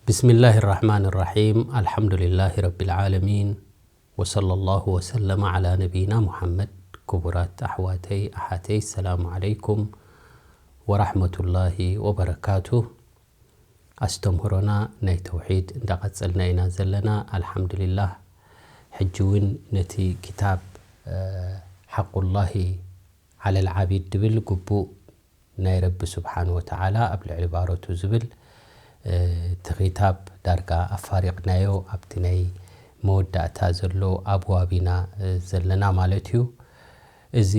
بسم الله الرحمن الرحيم. الحمد لله رب العالمين. وصلى الله وسلم على نبينا محمد. ክቡራት ኣሕዋተይ ኣሓተይ፣ ሰላሙ ዓለይኩም ወራሕመቱላሂ ወበረካቱ። ኣስተምህሮና ናይ ተውሒድ እንዳቐጸልና ኢና ዘለና። ኣልሓምዱሊላህ፣ ሕጂ እውን ነቲ ክታብ ሓቁላሂ ዓለል ዓቢድ ድብል ግቡእ ናይ ረቢ ስብሓን ወተዓላ ኣብ ልዕሊ ባሮቱ ዝብል እቲ ክታብ ዳርጋ ኣፋሪቕናዮ። ኣብቲ ናይ መወዳእታ ዘሎ ኣብዋብ ኢና ዘለና ማለት እዩ። እዚ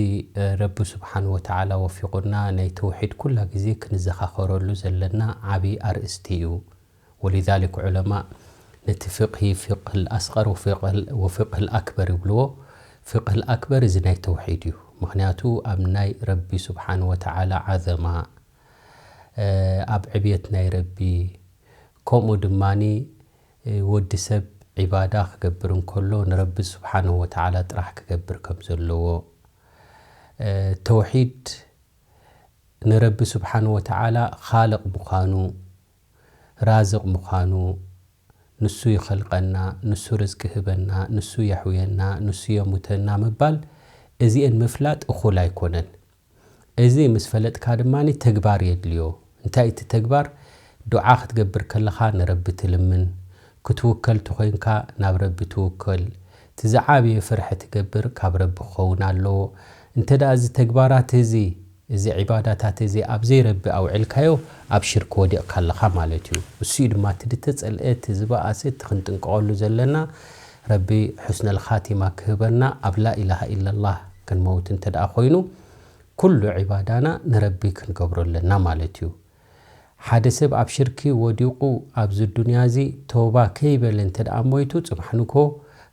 ረቢ ስብሓን ወተዓላ ወፊቑና ናይ ተውሒድ ኩላ ግዜ ክንዘኻኸረሉ ዘለና ዓቢ ኣርእስቲ እዩ። ወሊዛሊክ ዑለማ ነቲ ፍቕሂ ፊቕህል ኣስቐር ወፊቕህል ኣክበር ይብልዎ። ፍቕህል ኣክበር እዚ ናይ ተውሒድ እዩ። ምኽንያቱ ኣብ ናይ ረቢ ስብሓን ወተዓላ ዓዘማ፣ ኣብ ዕብየት ናይ ረቢ፣ ከምኡ ድማኒ ወዲ ሰብ ዒባዳ ክገብር እንከሎ ንረቢ ስብሓንሁ ወተዓላ ጥራሕ ክገብር ከም ዘለዎ፣ ተውሒድ ንረቢ ስብሓንሁ ወተዓላ ኻልቕ ምዃኑ፣ ራዝቕ ምዃኑ፣ ንሱ ይኸልቐና፣ ንሱ ርዝቂ ህበና፣ ንሱ የሕውየና፣ ንሱ የሙተና ምባል፣ እዚኤን ምፍላጥ እኹል ኣይኮነን። እዚ ምስ ፈለጥካ ድማ ተግባር የድልዮ። እንታይ እቲ ተግባር? ዱዓ ክትገብር ከለኻ ንረቢ ትልምን፣ ክትውከል ተኾይንካ ናብ ረቢ ትውከል። እቲ ዝዓበየ ፍርሒ ትገብር ካብ ረቢ ክኸውን ኣለዎ። እንተ ደኣ እዚ ተግባራት እዚ፣ እዚ ዒባዳታት እዚ ኣብ ዘይረቢ ኣውዒልካዮ፣ ኣብ ሽርክ ወዲቕካ ኣለኻ ማለት እዩ። እሱ እዩ ድማ እቲ ዝተጸልአ፣ እቲ ዝበኣሰ፣ እቲ ክንጥንቀቐሉ ዘለና። ረቢ ሑስነል ኻቲማ ክህበና፣ ኣብ ላኢላሃ ኢለላህ ክንመውት እንተ ደኣ ኮይኑ፣ ኩሉ ዒባዳና ንረቢ ክንገብሮ ኣለና ማለት እዩ። ሓደ ሰብ ኣብ ሽርኪ ወዲቑ ኣብዚ ዱንያ እዚ ተውባ ከይበለ እንተ ደኣ ሞይቱ፣ ጽባሕ ንግሆ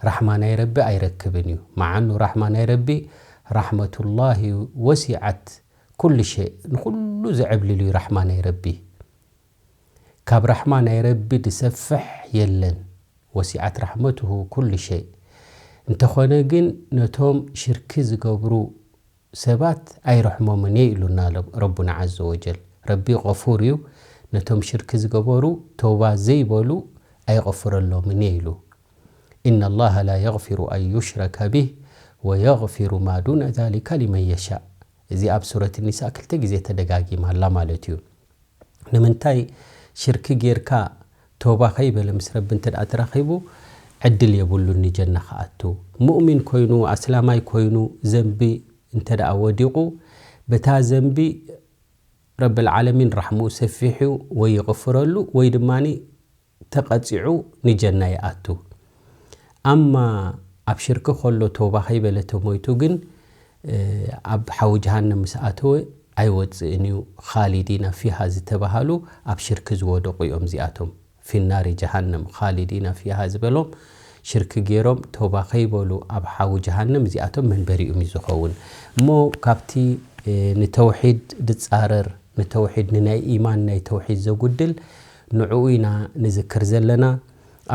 ራሕማ ናይ ረቢ ኣይረክብን እዩ። መዓኑ ራሕማ ናይ ረቢ፣ ራሕመቱላሂ ወሲዐት ኩሉ ሸይእ፣ ንኹሉ ዘዕብልል እዩ ራሕማ ናይ ረቢ። ካብ ራሕማ ናይ ረቢ ዝሰፍሕ የለን። ወሲዐት ራሕመቱሁ ኩሉ ሸይእ። እንተኾነ ግን ነቶም ሽርኪ ዝገብሩ ሰባት ኣይርሕሞምን እየ ኢሉና ለ-፣ ረቡና ዓዘ ወጀል። ረቢ ቐፉር እዩ፣ ነቶም ሽርኪ ዝገበሩ ተውባ ዘይበሉ ኣይቐፍረሎምን እየ ኢሉ። إن الله لا يغفر أن يشرك به ويغفر ما دون ذلك لمن يشاء። እዚ ኣብ ሱረት ኒሳ ክልተ ግዜ ተደጋጊማ ኣላ ማለት እዩ። ንምንታይ ሽርኪ ጌርካ ተውባ ከይበለ ምስ ረቢ እንተ ደኣ ተራኺቡ ዕድል የብሉን ንጀና ክኣቱ። ሙእሚን ኮይኑ፣ ኣስላማይ ኮይኑ ዘንቢ እንተ ደኣ ወዲቑ፣ በታ ዘንቢ ረብል ዓለሚን ራሕምኡ ሰፊሕ እዩ፣ ወይ ይቕፍረሉ ወይ ድማኒ ተቐጺዑ ንጀና ይኣቱ። ኣማ ኣብ ሽርኪ ከሎ ተውባ ከይበለ ተሞይቱ ግን፣ እ፣ ኣብ ሓዊ ጀሃነም ምስ ኣተወ ኣይወጽእን እዩ። ኻሊዲና ፊሃ ዝተባሃሉ ኣብ ሽርኪ ዝወደቑ እዮም እዚኣቶም። ፊናሪ ጀሃነም ኻሊዲና ፊሃ ዝበሎም ሽርኪ ገይሮም ተውባ ከይበሉ ኣብ ሓዊ ጀሃነም እዚኣቶም መንበሪኦም እዩ ዝኸውን። እሞ ካብቲ፣ እ፣ ንተውሒድ ዝጻረር፣ ንተውሒድ፣ ንናይ ኢማን ናይ ተውሒድ ዘጉድል ንዕኡ ኢና ንዝክር ዘለና።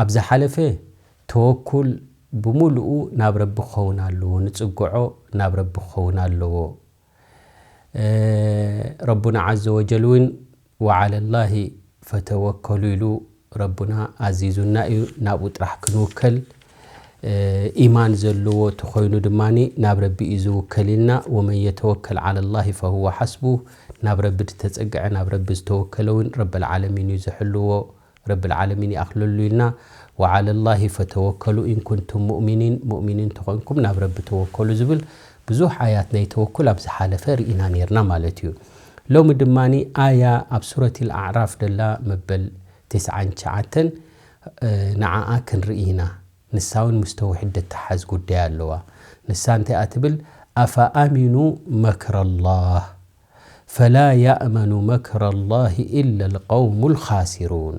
ኣብ ዝሓለፈ ተወኩል ብምሉኡ ናብ ረቢ ክኸውን ኣለዎ፣ ንጽግዖ ናብ ረቢ ክኸውን ኣለዎ። እ፣ ረቡና ዓዘ ወጀል እውን "ወዓለላሂ ፈተወከሉ" ኢሉ ረቡና ኣዚዙና እዩ፣ ናብኡ ጥራሕ ክንውከል። እ፣ ኢማን ዘለዎ ተኾይኑ ድማኒ ናብ ረቢ እዩ ዝውከል ኢልና፣ "ወመን የተወከል ዓለላሂ ፈሁወ ሓስቡ"፣ ናብ ረቢ ዝተጸግዐ፣ ናብ ረቢ ዝተወከለ እውን ረበል ዓለሚን እዩ ዝሕልዎ። ረብል ዓለሚን ይኣኽለሉ ኢልና፣ "ወዓለላሂ ፈተወከሉ ኢን ኩንቱም ሙእሚኒን፣ ሙእሚኒን ተኾንኩም ናብ ረቢ ተወከሉ" ዝብል ብዙሕ ኣያት ናይ ተወኩል ኣብ ዝሓለፈ ርኢና ኔርና ማለት እዩ። ሎሚ ድማኒ ኣያ ኣብ ሱረቲል ኣዕራፍ ደላ መበል ተስዓን ትሽዓተን፣ እ፣ ንዓኣ ክንርኢ ኢና። ንሳ እውን ምስ ተውሒድ ደተሓዝ ጉዳይ ኣለዋ። ንሳ እንታይ እያ ትብል? "ኣፈኣሚኑ መክረላህ ፈላ ያእመኑ መክረላሂ ኢለል ቀውሙል ኻሲሩን።"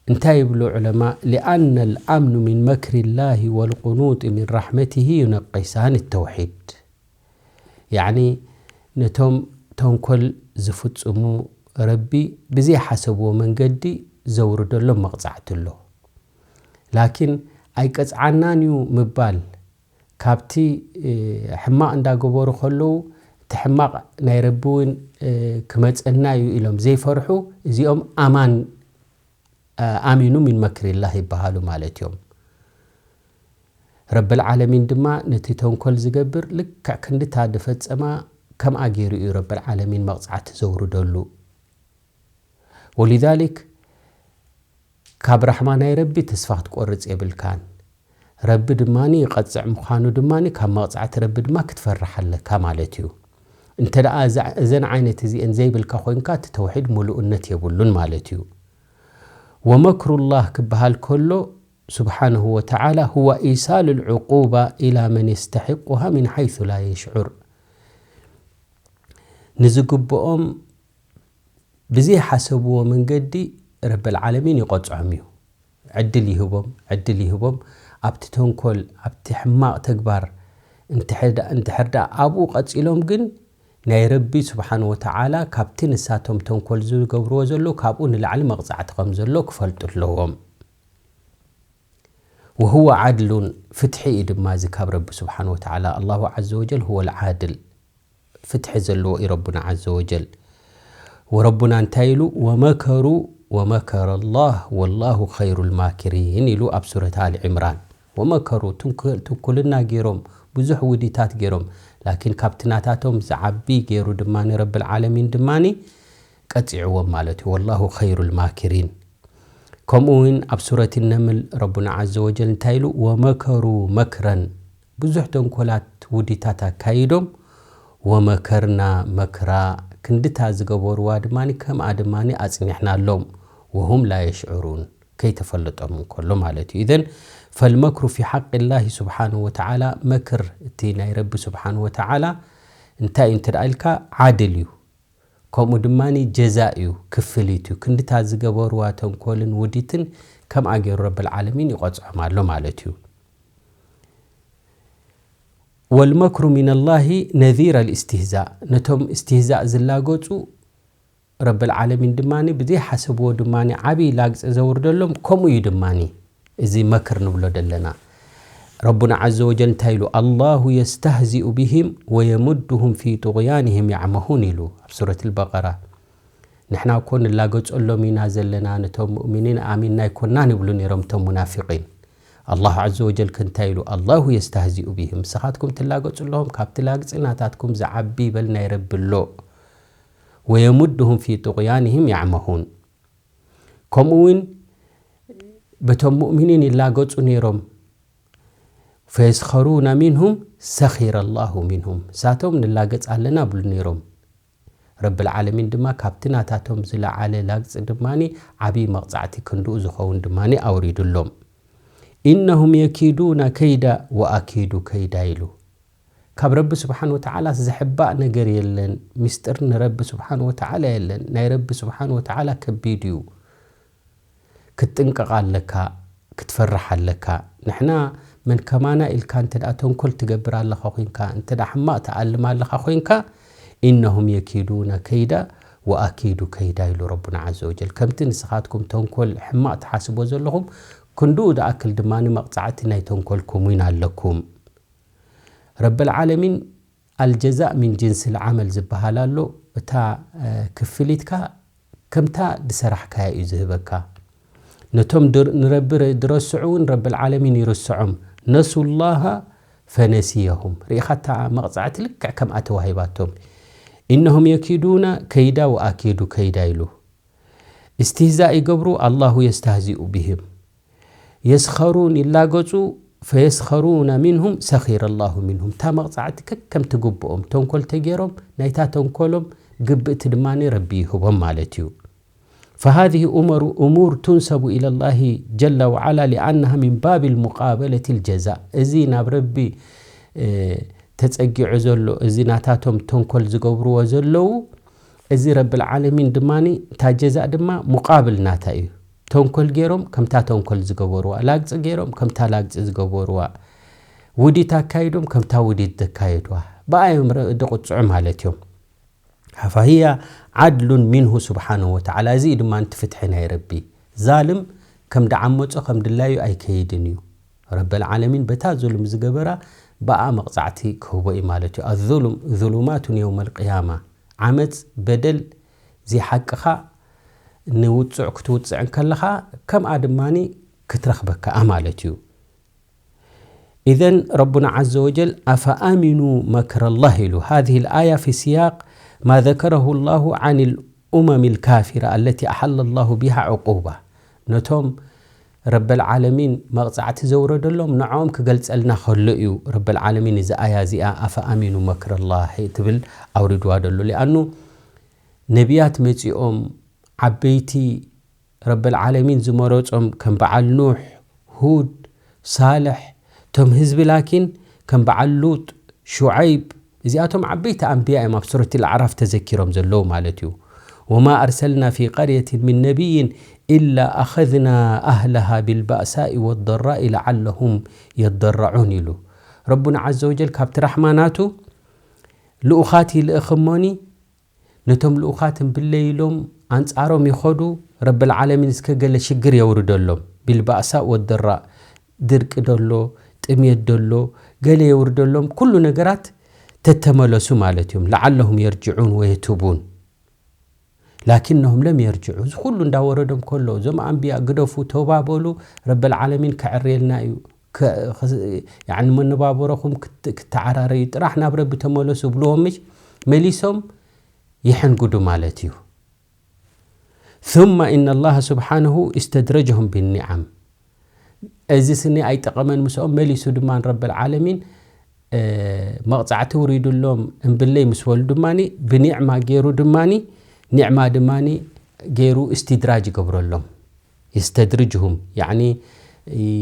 እንታይ ይብሉ ዑለማ? "ሊኣነ ልኣምኑ ሚን መክሪ ላሂ ወልቁኑጢ ሚን ራሕመቲሂ ዩነቂሳን ተውሒድ።" ያዕኒ ነቶም ተንኮል ዝፍጽሙ ረቢ ብዘይሓሰብዎ መንገዲ ዘውርደሎም መቕጻዕቲ ኣሎ። ላኪን ኣይቀጽዓናን እዩ ምባል፣ ካብቲ፣ እ፣ ሕማቕ እንዳገበሩ ከለዉ እቲ ሕማቕ ናይ ረቢ እውን ክመፀና እዩ ኢሎም ዘይፈርሑ፣ እዚኦም ኣማን ኣሚኑ ሚን መክሪላህ ይበሃሉ ማለት እዮም። ረብል ዓለሚን ድማ ነቲ ተንኮል ዝገብር ልክዕ ክንድታ ዝፈጸማ ከምኣ ገይሩ እዩ ረብል ዓለሚን መቕጻዕቲ ዘውርደሉ። ወሊዛሊክ ካብ ራሕማ ናይ ረቢ ተስፋ ክትቆርጽ የብልካን። ረቢ ድማ ይቐጽዕ ምዃኑ ድማ ካብ መቕጻዕቲ ረቢ ድማ ክትፈርሕ ኣለካ ማለት እዩ። እንተ ደኣ እዘን ዓይነት እዚአን ዘይብልካ ኮይንካ እቲ ተውሒድ ምሉእነት የብሉን ማለት እዩ። ወመክሩላህ ክበሃል ከሎ ስብሓንሁ ወተዓላ ሁወ ኢሳሉ ልዕቁባ ኢላ መን የስተሒቁሃ ሚን ሓይሱ ላ የሽዑር። ንዝግብኦም ብዘይሓሰብዎ መንገዲ ረብል ዓለሚን ይቐጽዖም እዩ። ዕድል ይህቦም፣ ዕድል ይህቦም። ኣብቲ ተንኮል፣ ኣብቲ ሕማቕ ተግባር እንድሕር ደኣ ኣብኡ ቀጺሎም ግን ናይ ረቢ ስብሓን ወተዓላ ካብቲ ንሳቶም ተንኮል ዝገብርዎ ዘለዉ ካብኡ ንላዕሊ መቕጻዕቲ ከም ዘሎ ክፈልጡ ኣለዎም። ወሁወ ዓድሉን ፍትሒ እዩ ድማ እዚ ካብ ረቢ ስብሓን ወተዓላ። ኣላሁ ዓዘ ወጀል ሁወ ልዓድል ፍትሒ ዘለዎ እዩ ረቡና ዓዘ ወጀል። ወረቡና እንታይ ኢሉ? ወመከሩ ወመከረ ላህ ወላሁ ኸይሩ ልማኪሪን ኢሉ ኣብ ሱረት ኣሊ ዕምራን። ወመከሩ ትንኩልና ገይሮም ብዙሕ ውዲታት ገይሮም ላኪን ካብቲ ናታቶም ዝዓቢ ገይሩ ድማ ረብል ዓለሚን ድማ ቀፂዕዎም ማለት እዩ። ወላሁ ኸይሩ ልማኪሪን። ከምኡ እውን ኣብ ሱረት ነምል ረቡና ዓዘ ወጀል እንታይ ኢሉ? ወመከሩ መክረን ብዙሕ ተንኮላት ውዲታት ኣካይዶም ወመከርና መክራ ክንድታ ዝገበርዋ ድማ ከምኣ ድማ ኣፅኒሕናሎም ወሁም ላ የሽዑሩን ከይተፈለጦም እንከሎ ማለት እዩ። ኢዘን ፈልመክሩ ፊ ሓቂ ላሂ ስብሓንሁ ወተዓላ መክር እቲ ናይ ረቢ ስብሓንሁ ወተዓላ እንታይ እዩ እንተ ኢልካ ዓድል እዩ። ከምኡ ድማ ጀዛእ እዩ፣ ክፍሊት እዩ። ክንድታ ዝገበርዋ ተንኮልን ውዲትን ከምኣ ገይሩ ረብል ዓለሚን ይቐፅዖም ኣሎ ማለት እዩ። ወልመክሩ ሚነላሂ ነዚረ ልእስትህዛእ፣ ነቶም እስትህዛእ ዝላገፁ ረብል ዓለሚን ድማ ብዘይሓሰብዎ ድማ ዓብዪ ላግፂ ዘውርደሎም ከምኡ እዩ ድማ እዚ መክር ንብሎ ዘለና። ረቡና ዓዘ ወጀል እንታይ ኢሉ? ኣላሁ የስተህዚኡ ቢሂም ወየሙድሁም ፊ ጡغያንሂም ያዕመሁን ኢሉ ኣብ ሱረት ልበቀራ። ንሕና እኮ ንላገፀሎም ኢና ዘለና፣ ነቶም ሙእሚኒን ኣሚንና ኣይኮናን ይብሉ ነይሮም እቶም ሙናፊቂን። ኣላሁ ዓዘ ወጀል ከ እንታይ ኢሉ? ኣላሁ የስተህዚኡ ቢሂም፣ ንስኻትኩም ትላገፁ ኣለኹም፣ ካብቲ ላግፂ ናታትኩም ዝዓቢ ይበል ናይ ረቢ ኣሎ። ወየሙድሁም ፊ ጡغያንሂም ያዕመሁን። ከምኡ እውን በቶም ሙእሚኒን ይላገፁ ነይሮም። ፈየስኸሩነ ሚንሁም ሰኺረ ላሁ ሚንሁም፣ ንሳቶም ንላገፅ ኣለና ብሉ ነይሮም። ረብል ዓለሚን ድማ ካብቲ ናታቶም ዝለዓለ ላግፂ ድማ ዓብዪ መቕፃዕቲ ክንድኡ ዝኸውን ድማ ኣውሪዱሎም። ኢነሁም የኪዱነ ከይዳ ወኣኪዱ ከይዳ ኢሉ። ካብ ረቢ ስብሓን ወተዓላ ዝሕባእ ነገር የለን። ሚስጥር ንረቢ ስብሓን ወተዓላ የለን። ናይ ረቢ ስብሓን ወተዓላ ከቢድ እዩ። ክትጥንቀቕ ኣለካ፣ ክትፈርሕ ኣለካ። ንሕና መን ከማና ኢልካ እንተ ደኣ ተንኮል ትገብር ኣለኻ ኮይንካ፣ እንተ ደኣ ሕማቕ ትኣልም ኣለኻ ኮይንካ፣ ኢነሁም የኪዱነ ከይዳ ወኣኪዱ ከይዳ ኢሉ ረቡና ዓዘ ወጀል። ከምቲ ንስኻትኩም ተንኮል ሕማቕ ትሓስቦ ዘለኹም፣ ክንድኡ ዝኣክል ድማ መቕጻዕቲ ናይ ተንኮልኩም እውን ኣለኩም። ረብል ዓለሚን ኣልጀዛእ ሚን ጅንስል ዓመል ዝበሃል ኣሎ። እታ ክፍሊትካ ከምታ ዝሰራሕካያ እዩ ዝህበካ። ነቶም ንረቢ ዝረስዑ እውን ረብል ዓለሚን ይርስዖም። ነሱላሃ ፈነሲየሁም። ርኢኻ እታ መቕጻዕቲ ልክዕ ከምኣ ተዋሂባቶም። ኢነሁም የኪዱና ከይዳ ወኣኪዱ ከይዳ ኢሉ። እስትህዛእ ይገብሩ፣ ኣላሁ የስተህዚኡ ቢሂም። የስኸሩን ይላገጹ፣ ፈየስኸሩነ ሚንሁም ሰኺረ ላሁ ሚንሁም። እታ መቕጻዕቲ ከከም ትግብኦም ተንኮል ተገይሮም ናይታ ተንኮሎም ግብእቲ ድማ ረቢ ይህቦም ማለት እዩ። ፈሃዚህ እመሩ እሙር ቱንሰቡ ኢለላሂ ጀለ ወዓላ ሊኣነሃ ሚን ባቢ ልሙቃበለት ልጀዛእ። እዚ ናብ ረቢ ተጸጊዑ ዘሎ እዚ ናታቶም ተንኮል ዝገብርዎ ዘለዉ እዚ ረብል ዓለሚን ድማ እታ ጀዛእ ድማ ሙቃብል ናታ እዩ። ተንኮል ገይሮም ከምታ ተንኮል ዝገበርዋ፣ ላግፂ ገይሮም ከምታ ላግፂ ዝገበርዋ፣ ውዲት ኣካይዶም ከምታ ውዲት ዘካየድዋ ብኣዮም ድቕፅዑ ማለት እዮም። ፈሂያ ዓድሉን ሚንሁ ስብሓንሁ ወተዓላ። እዚ ድማ እቲ ፍትሒ ናይ ረቢ። ዛልም ከም ድዓመፆ ከም ድላዩ ኣይከይድን እዩ። ረበል ዓለሚን በታ ዙልም ዝገበራ ብኣ መቕጻዕቲ ክህቦ እዩ ማለት እዩ። ኣዙሉም ዙሉማቱን የውመል ቅያማ፣ ዓመጽ፣ በደል፣ ዘይሓቅኻ ንውጹዕ ክትውጽዕ እንከለኻ ከምኣ ድማኒ ክትረኽበካ ማለት እዩ። إذن ربنا عز وجل أفأمنوا مكر الله ኢሉ። هذه الآية في سياق ما ذكره الله عن الأمم الكافرة التي أحل الله بها عقوبة ነቶም ረበል ዓለሚን መቕጻዕቲ ዘውረደሎም ንዕኦም ክገልጸልና ከሎ እዩ። ረበል ዓለሚን እዚ ኣያ እዚኣ ኣፈኣሚኑ መክረላህ ትብል ኣውሪድዋ ደሎ። ሊኣኑ ነቢያት መጺኦም ዓበይቲ ረበል ዓለሚን ዝመረጾም ከም በዓል ኑሕ፣ ሁድ፣ ሳልሕ፣ እቶም ህዝቢ ላኪን ከም በዓል ሉጥ፣ ሹዓይብ፣ እዚኣቶም ዓበይቲ ኣንብያ እዮም ኣብ ሱረት ኣልኣዕራፍ ተዘኪሮም ዘለዉ ማለት እዩ። ወማ ኣርሰልና ፊ ቀርየትን ሚን ነቢይን ኢላ ኣኸዝና ኣህለሃ ቢልባእሳኢ ወደራኢ ለዓለሁም የደረዑን ኢሉ። ረቡና ዓዘ ወጀል ካብቲ ራሕማ ናቱ ልኡኻት ይልእኽ እሞኒ ነቶም ልኡኻት እምብለይ ኢሎም ኣንጻሮም ይኸዱ። ረብል ዓለሚን እስከ ገለ ሽግር የውርደሎም። ቢልባእሳእ ወደራእ፣ ድርቂ ደሎ፣ ጥሜት ደሎ፣ ገለ የውርደሎም። ኩሉ ነገራት ተተመለሱ ማለት እዮም። ለዓለሁም የርጅዑን ወየቱቡን። ላኪነሁም ለም የርጅዑ። እዚ ኩሉ እንዳወረዶም ከሎ፣ እዞም ኣንብያ ግደፉ፣ ተውባ በሉ፣ ረብል ዓለሚን ከዕርየልና እዩ። ከ-፣ ኸስ-፣ ያዕኒ መነባብሮኹም ክት-፣ ክተዓራረዩ ጥራሕ ናብ ረቢ ተመለሱ ብልዎም ምሽ፣ መሊሶም ይሕንጉዱ ማለት እዩ። ثم إن الله سبحانه استدرجهم بالنعم። እዚ ስኒ ኣይጠቐመን ምስኦም፣ መሊሱ ድማ ረብል ዓለሚን፣ እ፣ መቕጻዕቲ ውሪዱሎም እምብለይ ምስ በሉ ድማኒ፣ ብኒዕማ ገይሩ ድማኒ፣ ኒዕማ ድማኒ ገይሩ እስትድራጅ ይገብረሎም። የስተድርጅሁም፣ ያዕኒ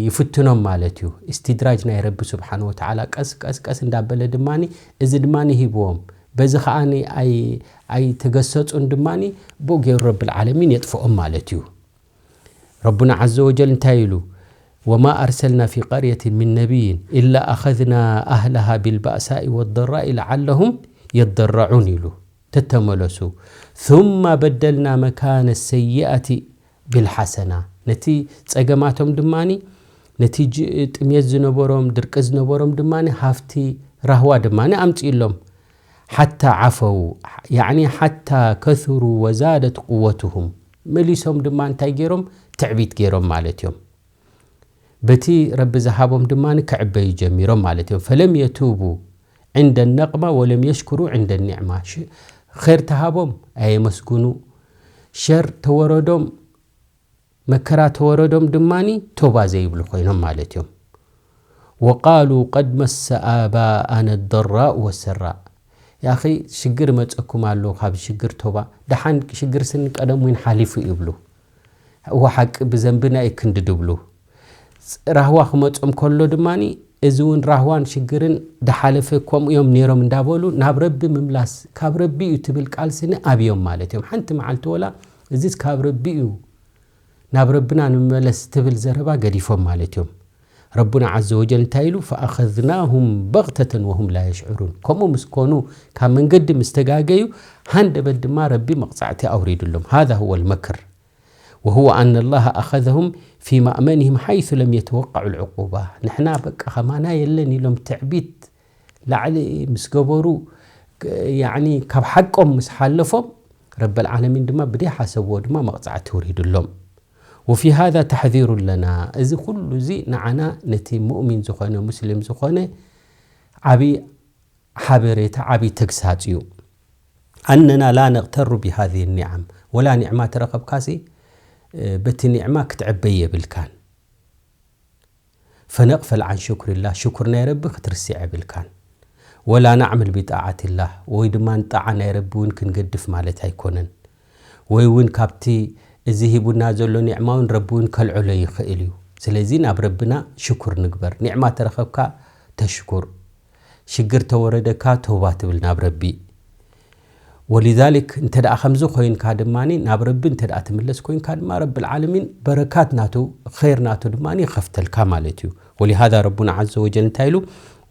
ይፍትኖም ማለት እዩ። እስትድራጅ ናይ ረቢ ስብሓነ ወተዓላ ቀስ ቀስ ቀስ እንዳበለ ድማኒ፣ እዚ ድማኒ ሂብዎም። በዚ ኸዓኒ ኣይ-፣ ኣይተገሰጹን ድማኒ፣ ብኡ ገይሩ ረብል ዓለሚን የጥፍኦም ማለት እዩ። ረቡና ዓዘ ወጀል እንታይ ኢሉ? "ወማ ኣርሰልና ፊ ቀርየትን ሚን ነቢይን ኢላ ኣኸዝና ኣህለሃ ቢልባእሳኢ ወደራኢ ለዓለሁም የደረዑን" ኢሉ። ተተመለሱ። ثم በደልና መካነ ሰይኣቲ ቢልሓሰና። ነቲ ጸገማቶም ድማኒ፣ ነቲ ጅ-፣ ጥሜት ዝነበሮም፣ ድርቂ ዝነበሮም ድማኒ፣ ሃፍቲ ራህዋ ድማኒ ኣምጺእሎም። ሓታ ዓፈው፣ ያዕኒ ሓታ ከሱሩ ወዛደት ቁወትሁም። መሊሶም ድማ እንታይ ገይሮም? ትዕቢት ገይሮም ማለት እዮም። በቲ ረቢ ዝሃቦም ድማ ክዕበዩ ጀሚሮም ማለት እዮም። ፈለም የቱቡ ዕንደ ነቕማ ወለም የሽኩሩ ዕንደ ኒዕማ። ሽ-፣ ኸይር ተሃቦም ኣየመስግኑ፣ ሸር ተወረዶም፣ መከራ ተወረዶም ድማኒ ቶባ ዘይብሉ ኮይኖም ማለት እዮም። ወቃሉ ቀድ መሰ ኣባኣነ ደራእ ወሰራእ። ያኺ ሽግር መጸኩም ኣሎ፣ ካብ ሽግር ቶባ፣ ደሓን ሽግር ስኒ ቀደም እውን ሓሊፉ ይብሉ። እወ ሓቂ ብዘንብና እዩ ክንዲ ድብሉ። ራህዋ ክመጾም ከሎ ድማኒ፣ እዚ እውን ራህዋን ሽግርን ደሓለፈ፣ ከምኡ እዮም ነይሮም እንዳበሉ ናብ ረቢ ምምላስ፣ ካብ ረቢ እዩ ትብል ቃል ስኒ ኣብዮም ማለት እዮም። ሓንቲ መዓልቲ ወላ እዚስ ካብ ረቢ እዩ፣ ናብ ረብና ንመለስ ትብል ዘረባ ገዲፎም ማለት እዮም። ረቡና ዓዘ ወጀል እንታይ ኢሉ? ፈኣኸዝናሁም በግተተን ወሁም ላ የሽዑሩን። ከምኡ ምስ ኮኑ፣ ካብ መንገዲ ምስ ተጋገዩ፣ ሃንደበት ድማ ረቢ መቕጻዕቲ ኣውሪዱሎም። ሃዛ ሁወ ልመክር። ወሁወ ኣነ ላህ ኣኸዘሁም ፊ ማእመኒህም ሓይሱ ለም የተወቀዑ ልዕቁባ። ንሕና በቃ ከማና የለን ኢሎም ትዕቢት ላዕሊ ምስ ገበሩ፣ ክ-፣ ያዕኒ ካብ ሓቆም ምስ ሓለፎም፣ ረበል ዓለሚን ድማ ብደይ ሓሰብዎ ድማ መቕጻዕቲ ውሪዱሎም። ወፊ ሃዛ ተሕዚሩን ለና፣ እዚ ኩሉ እዚ ንዓና ነቲ ሙእሚን ዝኾነ፣ ሙስሊም ዝኾነ ዓቢ ሓበሬታ፣ ዓቢ ተግሳጽ እዩ። ኣነና ላ ነቕተሩ ቢሃዚ ኒዓም፣ ወላ ኒዕማ ተረኸብካሲ፣ እ፣ በቲ ኒዕማ ክትዕበይ የብልካን። ፈነቕፈል ዓን ሽኩሪላህ፣ ሽኩር ናይ ረቢ ክትርስዕ የብልካን። ወላ ናዕመል ቢጣዓቲላህ፣ ወይ ድማ ንጣዓ ናይ ረቢ እውን ክንገድፍ ማለት ኣይኮነን። ወይ እውን ካብቲ እዚ ሂቡና ዘሎ ኒዕማ እውን ረቢ እውን ከልዕሎ ይኽእል እዩ። ስለዚ ናብ ረብና ሽኩር ንግበር። ኒዕማ ተረኸብካ ተሽኩር፣ ሽግር ተወረደካ ተውባ ትብል ናብ ረቢ። ወሊዛሊክ እንተ ደኣ ከምዚ ኮይንካ ድማኒ፣ ናብ ረቢ እንተ ደኣ ትምለስ ኮይንካ ድማ፣ ረብል ዓለሚን በረካት ናቱ፣ ኸይር ናቱ ድማኒ ይኸፍተልካ ማለት እዩ። ወሊሃዛ ረቡና ዓዘ ወጀል እንታይ ኢሉ?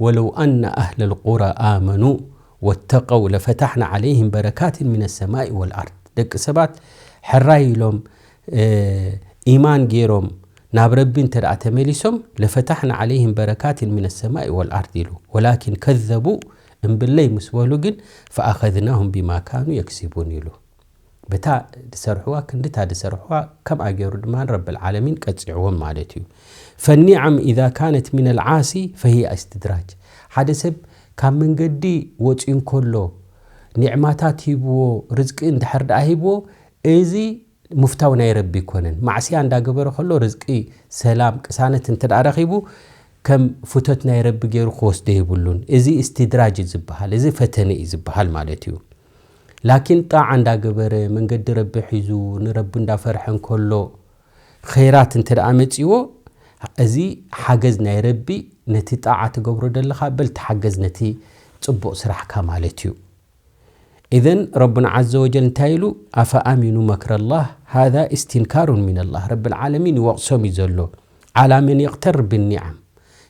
"ወለው ኣነ ኣህለል ቁራ ኣመኑ ወተቀው ለፈታሕና ዓለይህም በረካትን ሚነ ሰማኢ ወልኣርድ።" ደቂ ሰባት ሕራይ ኢሎም፣ እ፣ ኢማን ገይሮም፣ ናብ ረቢ እንተ ደኣ ተመሊሶም፣ ለፈታሕና ዓለይህም በረካትን ሚነ ሰማኢ ወልኣርድ ኢሉ። ወላኪን ከዘቡ፣ እምብለይ ምስ በሉ ግን፣ ፈኣኸዝናሁም ቢማ ካኑ የክሲቡን ኢሉ። በታ ዝሰርሕዋ ክንድታ ዝሰርሕዋ ከምኣ ገይሩ ድማ ረብል ዓለሚን ቀፂዕዎም ማለት እዩ። ፈኒዓም ኢዛ ካነት ሚነል ዓሲ ፈሂያ እስትድራጅ። ሓደ ሰብ ካብ መንገዲ ወፂኡ እንከሎ ኒዕማታት ሂብዎ፣ ርዝቂ እንድሕር ደኣ ሂብዎ፣ እዚ ምፍታው ናይ ረቢ ኣይኮነን። ማዕስያ እንዳገበረ ከሎ ርዝቂ፣ ሰላም፣ ቅሳነት እንተ ደኣ ረኺቡ ከም ፍቶት ናይ ረቢ ገይሩ ክወስዶ የብሉን። እዚ እስትድራጅ እዩ ዝበሃል፣ እዚ ፈተነ እዩ ዝበሃል ማለት እዩ። ላኪን ጣዓ እንዳገበረ መንገዲ ረቢ ሒዙ ንረቢ እንዳፈርሐ እንከሎ ኸይራት እንተ ደኣ መጺዎ፣ እዚ ሓገዝ ናይ ረቢ ነቲ ጣዓ ትገብሮ ደለኻ በል ተሓገዝ ነቲ ጽቡቕ ስራሕካ ማለት እዩ። ኢዘን ረቡና ዓዘ ወጀል እንታይ ኢሉ? ኣፈኣሚኑ መክረላህ ሃዛ እስትንካሩን ሚነላህ። ረብል ዓለሚን ይወቕሶም እዩ ዘሎ። ዓላ መን የቕተር ብኒዓም።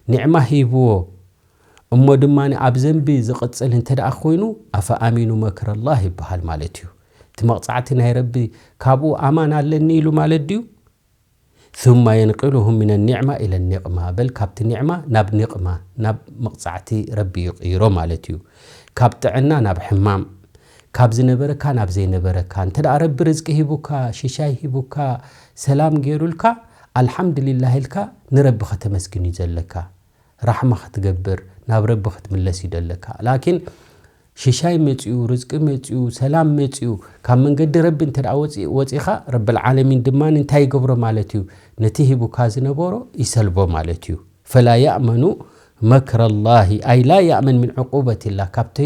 ኒዕማ ሂብዎ እሞ ድማ ኣብ ዘንቢ ዝቕጽል እንተ ደኣ ኮይኑ፣ ኣፈኣሚኑ መክረላህ ይበሃል ማለት እዩ። እቲ መቕጻዕቲ ናይ ረቢ ካብኡ ኣማን ኣለኒ ኢሉ ማለት ድዩ? ثم ينقلهم من النعمة إلى النقمة። በል ካብቲ ኒዕማ ናብ ኒቕማ፣ ናብ መቕጻዕቲ ረቢ ይቕይሮ ማለት እዩ። ካብ ጥዕና ናብ ሕማም፣ ካብ ዝነበረካ ናብ ዘይነበረካ። እንተ ደኣ ረቢ ርዝቂ ሂቡካ፣ ሽሻይ ሂቡካ፣ ሰላም ገይሩልካ፣ ኣልሓምዱሊላህ ኢልካ ንረቢ ከተመስግን እዩ ዘለካ። ራሕማ ክትገብር፣ ናብ ረቢ ክትምለስ እዩ ዘለካ። ላኪን ሽሻይ መጺኡ፣ ርዝቂ መጺኡ፣ ሰላም መጺኡ፣ ካብ መንገዲ ረቢ እንተ ደኣ ወጺ-፣ ወጺኻ፣ ረብል ዓለሚን ድማ እንታይ ይገብሮ ማለት እዩ? ነቲ ሂቡካ ዝነበሮ ይሰልቦ ማለት እዩ። ፈላ ያእመኑ መክረላሂ፣ ኣይ ላ ያእመን ሚን ዕቁበቲላህ፣ ካብቲ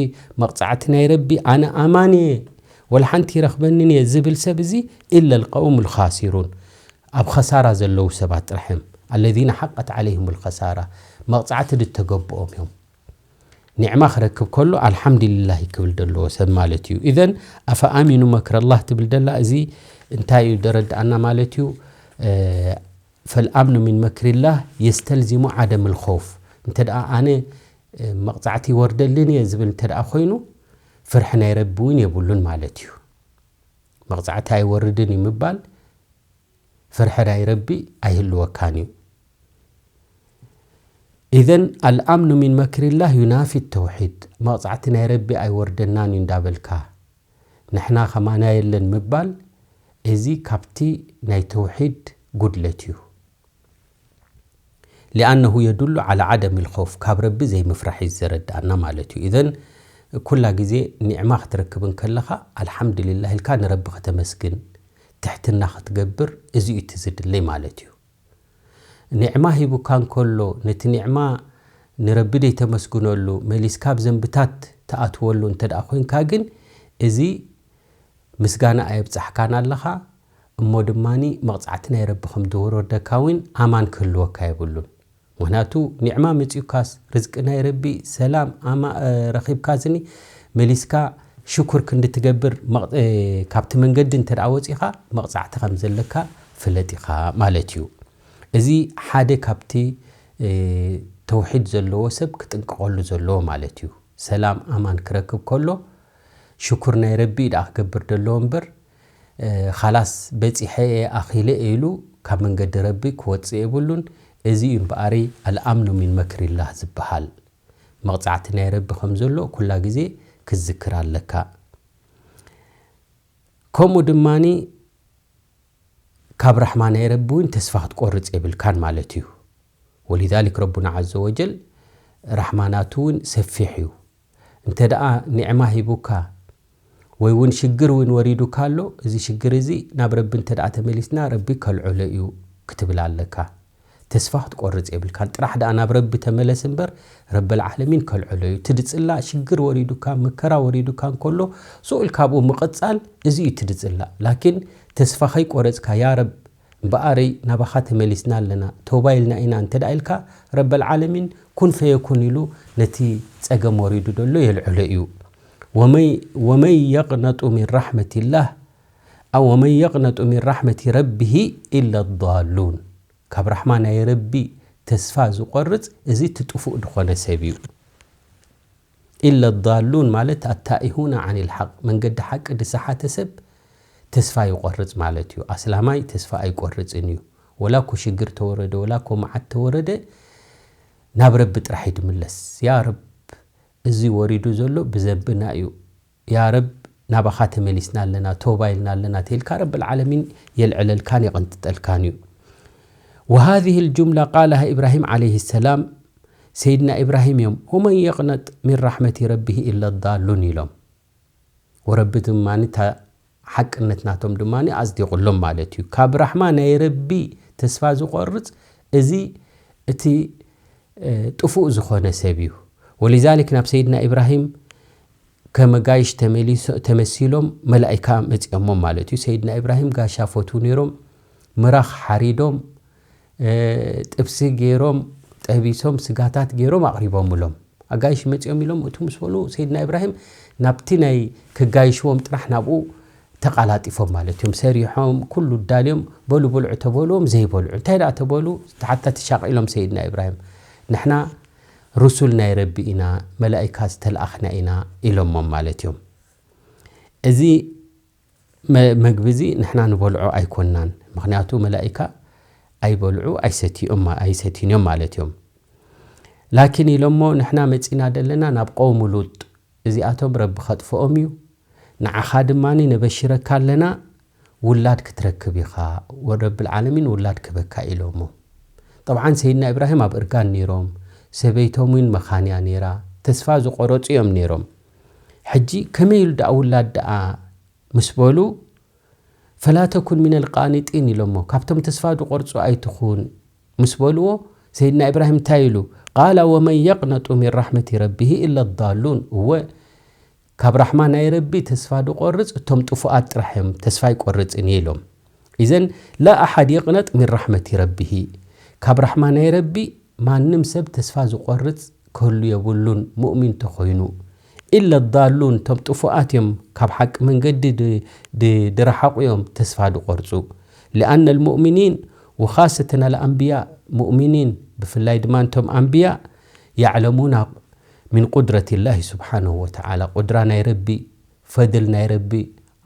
መቕጻዕቲ ናይ ረቢ ኣነ ኣማን እየ፣ ወላ ሓንቲ ይረኽበንን እየ ዝብል ሰብ እዚ፣ ኢላ ልቀውሙል ኻሲሩን፣ ኣብ ኸሳራ ዘለዉ ሰባት ጥራሕ እዮም። ኣለዚነ ሓቀት ዓለይሂሙል ኸሳራ፣ መቕጻዕቲ ዝተገብኦም እዮም። ኒዕማ ክረክብ ከሎ ኣልሓምዱሊላህ ክብል ዘለዎ ሰብ ማለት እዩ። ኢዘን ኣፈኣሚኑ መክረላህ ትብል ደላ እዚ እንታይ እዩ ደረድኣና ማለት እዩ? እ፣ ፈልኣምኑ ሚን መክሪላህ የስተልዚሙ ዓደም ልኸውፍ። እንተ ደኣ ኣነ፣ እ፣ መቕጻዕቲ ይወርደልን እየ ዝብል እንተ ደኣ ኮይኑ፣ ፍርሒ ናይ ረቢ እውን የብሉን ማለት እዩ። መቕጻዕቲ ኣይወርድን እዩ ምባል ፍርሒ ናይ ረቢ ኣይህልወካን እዩ። ኢዘን ኣልኣምኑ ሚን መክሪላህ ዩናፊ ተውሒድ፣ መቕጻዕቲ ናይ ረቢ ኣይወርደናን እዩ እንዳበልካ፣ ንሕና ከማና የለን ምባል፣ እዚ ካብቲ ናይ ተውሒድ ጉድለት እዩ። ሊኣነሁ የዱሉ ዓላ ዓደም ልኸውፍ፣ ካብ ረቢ ዘይምፍራሕ እዩ ዘረድኣና ማለት እዩ። ኢዘን ኩላ ግዜ ኒዕማ ክትረክብ እንከለኻ፣ ኣልሓምዱሊላህ ኢልካ ንረቢ ከተመስግን፣ ትሕትና ክትገብር፣ እዚ እዩ እቲ ዝድለይ ማለት እዩ። ኒዕማ ሂቡካ እንከሎ፣ ነቲ ኒዕማ ንረቢ ደይተመስግነሉ፣ መሊስካ ኣብ ዘንብታት ትኣትወሉ እንተ ደኣ ኮይንካ ግን፣ እዚ ምስጋና ኣየብጻሕካን ኣለኻ፣ እሞ ድማኒ መቕጻዕቲ ናይ ረቢ ከም ዝወረደካ እውን ኣማን ክህልወካ የብሉን። ምኽንያቱ ኒዕማ መጺኡካስ፣ ርዝቂ ናይ ረቢ፣ ሰላም ኣማ-፣ እ፣ ረኺብካስኒ፣ መሊስካ ሽኩር ክንዲ ትገብር መቕ-፣ እ፣ ካብቲ መንገዲ እንተ ደኣ ወጺኻ፣ መቕጻዕቲ ከም ዘለካ ፍለጥ ኢኻ ማለት እዩ። እዚ ሓደ ካብቲ፣ እ፣ ተውሒድ ዘለዎ ሰብ ክጥንቀቐሉ ዘለዎ ማለት እዩ። ሰላም ኣማን ክረክብ ከሎ፣ ሽኩር ናይ ረቢ ደኣ ክገብር ደለዎ እምበር፣ እ፣ ኻላስ በጺሐ እየ፣ ኣኺለ እየ ኢሉ ካብ መንገዲ ረቢ ክወጽእ የብሉን። እዚ እዩ እምበኣሪ ኣልኣምኑ ሚን መክሪላህ ዝበሃል። መቕጻዕቲ ናይ ረቢ ከም ዘሎ ኩላ ግዜ ክትዝክር ኣለካ። ከምኡ ድማኒ ካብ ራሕማ ናይ ረቢ እውን ተስፋ ክትቆርጽ የብልካን ማለት እዩ። ወሊዛሊክ ረቡና ዓዘ ወጀል ራሕማ ናቱ እውን ሰፊሕ እዩ። እንተ ደኣ ኒዕማ ሂቡካ ወይ እውን ሽግር እውን ወሪዱካ ኣሎ፣ እዚ ሽግር እዚ ናብ ረቢ እንተ ደኣ ተመሊስና ረቢ ከልዕሎ እዩ ክትብል ኣለካ። ተስፋ ክትቆርጽ የብልካን። ጥራሕ ደኣ ናብ ረቢ ተመለስ እምበር ረበል ዓለሚን ከልዕሎ እዩ። እቲ ድጽላእ ሽግር ወሪዱካ፣ መከራ ወሪዱካ እንከሎ፣ ስኡል ካብኡ ምቕጻል፣ እዚ እዩ እቲ ድጽላእ። ላኪን ተስፋ ከይቆረጽካ፣ ያ ረብ፣ እምበኣረይ ናባኻ ተመሊስና ኣለና፣ ተውባ ኢልና ኢና እንተ ደኣ ኢልካ፣ ረበል ዓለሚን ኩን ፈየኩን ኢሉ ነቲ ጸገም ወሪዱ ዘሎ የልዕሎ እዩ። ወመይ-፣ ወመን የቕነጡ ሚን ራሕመቲላህ፣ ኣው ወመን የቕነጡ ሚን ራሕመቲ ረቢሂ ኢለ ዳሉን። ካብ ራሕማ ናይ ረቢ ተስፋ ዝቖርጽ እዚ እቲ ጥፉእ ዝኾነ ሰብ እዩ። ኢለ ዳሉን ማለት ኣታኢሁና ዓኒል ሓቅ፣ መንገዲ ሓቂ ዝሰሓተ ሰብ ተስፋ ይቖርጽ ማለት እዩ። ኣስላማይ ተስፋ ኣይቆርጽን እዩ። ወላ እኮ ሽግር ተወረደ፣ ወላ እኮ መዓት ተወረደ፣ ናብ ረቢ ጥራሕ እዩ ድምለስ። ያ ረብ፣ እዚ ወሪዱ ዘሎ ብዘንብና እዩ። ያ ረብ፣ ናባኻ ተመሊስና ኣለና፣ ቶባ ኢልና ኣለና ተልካ፣ ረብል ዓለሚን የልዕለልካን የቐንጥጠልካን እዩ። وهذه الجملة قالها إبراهيم عليه السلام፣ ሰይድና ኢብራሂም እዮም፣ ومن يقنط من رحمة ربه إلا الضالون ኢሎም። ወረቢ ድማ እታ ሓቅነት ናቶም ድማ ኣጽዲቑሎም ማለት እዩ። ካብ ራሕማ ናይ ረቢ ተስፋ ዝቆርጽ፣ እዚ እቲ፣ እ፣ ጥፉእ ዝኾነ ሰብ እዩ። ወሊዛሊክ ናብ ሰይድና ኢብራሂም ከም ጋይሽ ተመሊሶ-፣ ተመሲሎም መላኢካ መጺኦሞም ማለት እዩ። ሰይድና ኢብራሂም ጋሻ ፈትዉ ነይሮም፣ ምራኽ ሓሪዶም፣ እ፣ ጥብሲ ገይሮም፣ ጠቢሶም፣ ስጋታት ገይሮም ኣቕሪቦምሎም። ኣጋይሽ መጺኦም ኢሎም እቱ ምስ በሉ፣ ሰይድና ኢብራሂም ናብቲ ናይ ክጋይሽዎም ጥራሕ ናብኡ ተቓላጢፎም ማለት እዮም። ሰሪሖም፣ ኩሉ ዳልዮም፣ በሉ ብልዑ ተበልዎም፣ ዘይበልዑ። እንታይ ደኣ ተበሉ? ተሓታ ተሻቒሎም ሰይድና ኢብራሂም፣ "ንሕና ሩሱል ናይ ረቢ ኢና፣ መላኢካ ዝተለኣኽና ኢና" ኢሎሞም ማለት እዮም። እዚ መ-፣ መግቢ እዚ ንሕና ንበልዖ ኣይኮናን። ምኽንያቱ መላኢካ ኣይበልዑ ኣይሰትዩም ማ-፣ ኣይሰትዩን እዮም ማለት እዮም። ላኪን ኢሎሞ፣ "ንሕና መጺና ደለና ናብ ቀውሙ ሉጥ፣ እዚኣቶም ረቢ ከጥፍኦም እዩ። ንዓኻ ድማ ነበሽረካ ኣለና፣ ውላድ ክትረክብ ኢኻ፣ ወረብል ዓለሚን ውላድ ክበካ" ኢሎሞ። ጠብዓን ሰይድና ኢብራሂም ኣብ እርጋን ነይሮም፣ ሰበይቶም እውን መኻንያ ነይራ፣ ተስፋ ዝቆረጹ እዮም ነይሮም። ሕጂ ከመይ ኢሉ ደኣ ውላድ ደኣ ምስ በሉ፣ "ፈላ ተኩን ሚነል ቃኒጢን" ኢሎሞ፣ "ካብቶም ተስፋ ዝቆርጹ ኣይትኹን" ምስ በልዎ፣ ሰይድና ኢብራሂም እንታይ ኢሉ? "ቃለ ወመን የቅነጡ ሚን ራሕመቲ ረቢሂ ኢለ ዳሉን። እወ፣ ካብ ራሕማ ናይ ረቢ ተስፋ ዝቆርጽ እቶም ጥፉኣት ጥራሕ እዮም፣ ተስፋ ኣይቆርጽን እየ" ኢሎም። ኢዘን፣ "ላ ኣሓድ የቅነጥ ሚን ራሕመቲ ረቢሂ፣ ካብ ራሕማ ናይ ረቢ ማንም ሰብ ተስፋ ዝቆርጽ ክህሉ የብሉን፣ ሙእሚን ተኾይኑ። ኢለ ዳሉን፣ እቶም ጥፉኣት እዮም፣ ካብ ሓቂ መንገዲ ድ-፣ ድ-፣ ድረሓቑ እዮም ተስፋ ድቆርጹ። ሊኣነ ልሙእሚኒን ወኻሰተን ኣልኣንብያ፣ ሙእሚኒን፣ ብፍላይ ድማ እቶም ኣንብያ፣ ያዕለሙና ሚን ቁድረት ላሂ ስብሓነሁ ወተዓላ፣ ቁድራ ናይ ረቢ፣ ፈድል ናይ ረቢ፣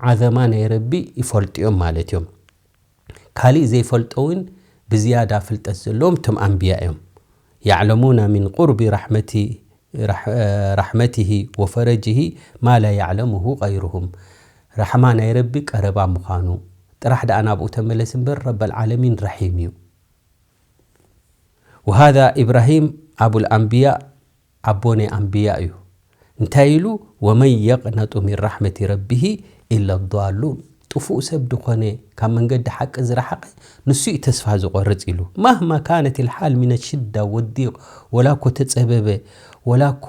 ዓዘማ ናይ ረቢ ይፈልጡ እዮም ማለት እዮም። ካሊእ ዘይፈልጦ እውን ብዝያዳ ፍልጠት ዘለዎም እቶም ኣንብያ እዮም። ያዕለሙና ሚን ቁርቢ ራሕመቲ-፣ ራሕ-፣ ራሕመቲሂ ወፈረጂሂ ማ ላ ያዕለሙሁ ቀይሩሁም። ራሕማ ናይ ረቢ ቀረባ ምዃኑ ጥራሕ ደኣ ናብኡ ተመለስ እምበር ረበል ዓለሚን ረሒም እዩ። ወሃዛ ኢብራሂም ኣቡል ኣንብያ፣ ኣቦ ናይ ኣንብያ እዩ። እንታይ ኢሉ? "ወመን የቅነጡ ሚን ራሕመቲ ረቢሂ ኢለ ዳሉን።" ጥፉእ ሰብ ድኾነ፣ ካብ መንገዲ ሓቂ ዝረሓቐ፣ ንሱ እዩ ተስፋ ዝቆርጽ ኢሉ። ማህማ ካነት ልሓል ሚነ ሽዳ ወዲቕ፣ ወላ እኮ ተጸበበ፣ ወላ እኮ፣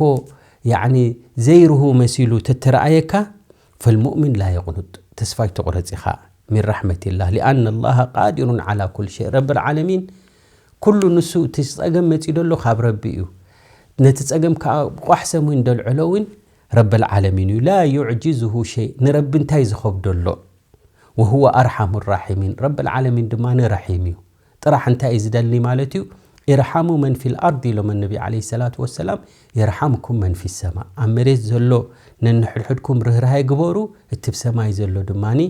ያዕኒ፣ ዘይርሁ መሲሉ ተተረኣየካ፣ ፈልሙእሚን ላ የቕኑጥ፣ ተስፋ ኣይትቑረጽ ኢኻ፣ ሚን ራሕመቲላህ፣ ሊኣነ ላሃ ቃዲሩን ዓላ ኩል ሸይ፣ ረብል ዓለሚን ኩሉ ንሱ፣ እቲ ጸገም መጺኡ ዘሎ ካብ ረቢ እዩ። ነቲ ጸገም ከኣ ብቋሕ ሰሙይ እንደልዕሎ እውን ረብል ዓለሚን እዩ። ላ ዩዕጅዝሁ ሸይ፣ ንረቢ እንታይ ዝኸብዶ ኣሎ? ወሁወ ኣርሓሙ ራሒሚን፣ ረብል ዓለሚን ድማ ረሒም እዩ። ጥራሕ እንታይ እዩ ዝደሊ ማለት እዩ? "ኢርሓሙ መን ፊል ኣርድ" ኢሎም ነቢ ዓለይሂ ሰላቱ ወሰላም፣ "የርሓምኩም መን ፊ ሰማ።" ኣብ መሬት ዘሎ ነንሕድሕድኩም ርህራሄ ግበሩ፣ እቲ ብሰማይ ዘሎ ድማኒ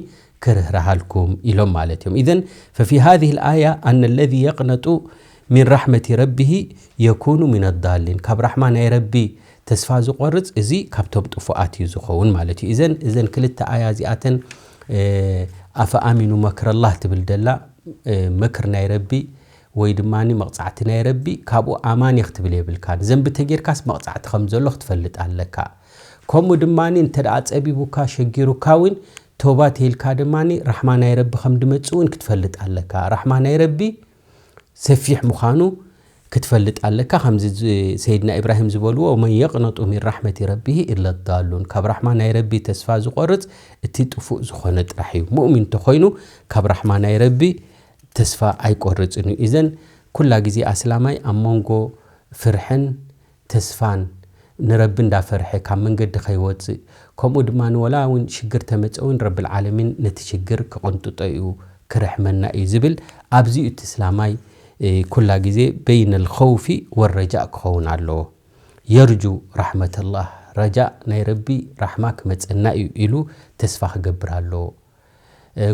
ክርህርሃልኩም ኢሎም ማለት እዮም። ኢዘን ፈፊ ሃዚህ ልኣያ ኣነ ለዚ የቅነጡ ሚን ራሕመቲ ረቢሂ የኩኑ ሚን ዳሊን፣ ካብ ራሕማ ናይ ረቢ ተስፋ ዝቆርጽ እዚ ካብቶም ጥፉኣት እዩ ዝኸውን ማለት እዩ። ኢዘን እዘን ክልተ ኣያ እዚኣተን፣ እ፣ ኣፈኣሚኑ መክረላህ ትብል ደላ፣ እ፣ መክር ናይ ረቢ ወይ ድማ መቕጻዕቲ ናይ ረቢ ካብኡ ኣማን እየ ክትብል የብልካን። ዘንቢ ተጌርካስ መቕጻዕቲ ከም ዘሎ ክትፈልጥ ኣለካ። ከምኡ ድማ እንተ ደኣ ጸቢቡካ ሸጊሩካ እውን ቶባ ተይልካ ድማ ራሕማ ናይ ረቢ ከም ድመጽእ እውን ክትፈልጥ ኣለካ። ራሕማ ናይ ረቢ ሰፊሕ ምዃኑ ክትፈልጥ ኣለካ። ከምዚ ዝ-፣ ሰይድና ኢብራሂም ዝበልዎ፣ "ወመን የቅነጡ ሚን ራሕመቲ ረቢሂ ኢለ ዳሉን።" ካብ ራሕማ ናይ ረቢ ተስፋ ዝቆርጽ እቲ ጥፉእ ዝኾነ ጥራሕ እዩ። ሙእሚን እንተኾይኑ ካብ ራሕማ ናይ ረቢ ተስፋ ኣይቆርጽን እዩ። ኢዘን ኩላ ግዜ ኣስላማይ ኣብ መንጎ ፍርሕን ተስፋን፣ ንረቢ እንዳፈርሐ ካብ መንገዲ ከይወጽእ፣ ከምኡ ድማ ንወላ እውን ሽግር ተመጸ እውን ረብል ዓለሚን ነቲ ሽግር ክቕንጥጦ እዩ፣ ክርሕመና እዩ ዝብል፣ ኣብዚ እዩ እቲ እስላማይ፣ እ፣ ኩላ ግዜ በይነ ልኸውፊ ወረጃእ ክኸውን ኣለዎ። የርጁ ራሕመተላህ፣ ረጃእ ናይ ረቢ ራሕማ ክመጸና እዩ ኢሉ ተስፋ ክገብር ኣለዎ።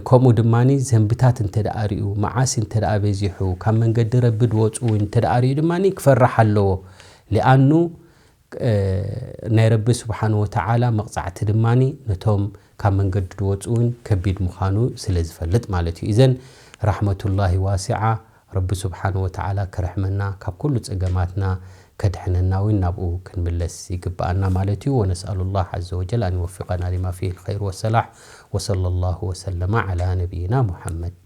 ከምኡ ድማ ዘንብታት እንተ ደኣ ርእዩ፣ መዓሲ እንተ ደኣ በዚሑ፣ ካብ መንገዲ ረቢ ድወፁ እውን እንተ ደኣ ርእዩ ድማ ክፈርሕ ኣለዎ። ሊኣኑ ናይ ረቢ ስብሓን ወተዓላ መቕፃዕቲ ድማ ነቶም ካብ መንገዲ ድወፁ እውን ከቢድ ምዃኑ ስለ ዝፈልጥ ማለት እዩ። እዘን ራሕመቱላሂ ዋሲዓ፣ ረቢ ስብሓን ወተዓላ ክርሕመና፣ ካብ ኩሉ ፀገማትና ከድሕነና እውን ናብኡ ክንምለስ ይግብኣና ማለት እዩ። ወነስኣሉ ላህ ዓዘ ወጀል ኣን ይወፊቀና ሊማ ፊህ ልኸይር ወሰላሕ። ወሰለ ላሁ ወሰለማ ዓላ ነቢይና ሙሓመድ።